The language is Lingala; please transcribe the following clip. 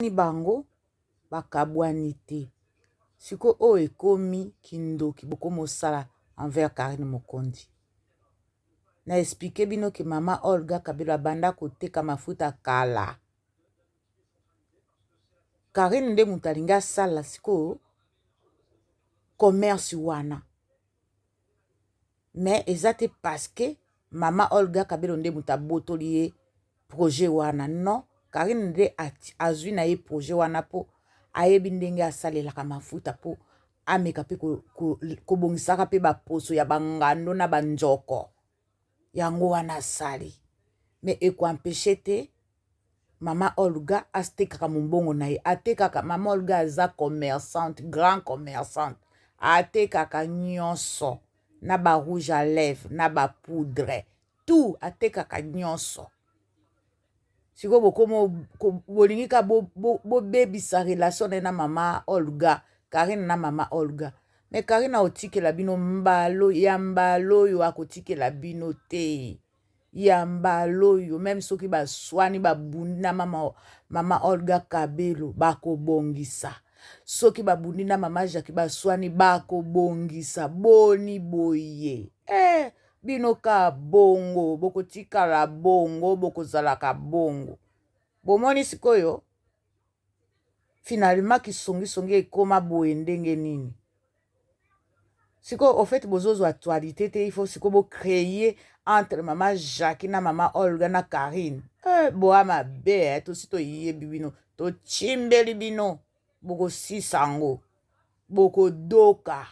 Ni bango bakabwani te. Sikoyo oyo ekomi kindoki bokomi osala envers Carine Mokonzi. Na explique bino ke mama Olga Kabelo abanda koteka mafuta kala. Carine nde moto alingi asala sikoyo commerce wana. Mais eza te parce que mama Olga Kabelo nde moto abotoli ye projet wana non. Carine nde azwi na ye projet wana mpo ayebi ndenge asalelaka mafuta mpo ameka mpe kobongisaka mpe baposo ya bangando na banjoko. Yango wana asali, mais ekoempeshe te mama Olga atekaka mombongo na ye. Atekaka, mama Olga aza commerçante, grand commerçante, atekaka nyonso na ba rouge à lèvres na ba poudre tout, atekaka nyonso. Sikoyo bokomo bolingi ka bobebisa relation na ye na mama Olga, Carine na mama Olga. Mais Carine akotikela bino mbalo ya mbalo oyo, akotikela bino te ya mbala oyo. Meme soki baswani, babundi na mama Olga Kabelo, bakobongisa. Soki babundi na mama Jackie, baswani, bakobongisa. Boni boye bino ka bongo, bokotikala bongo, bokozalaka bongo. Bomoni sikoyo finalement kisongisongi ekoma boye ndenge nini? Sikoyo au fait bozozwa actualité te, il faut sikoyo bocréer entre mama Jackie na mama Olga na Carine. Boa mabe tosi toyebi bino, totimbeli bino, bokosisa yango, bokodoka.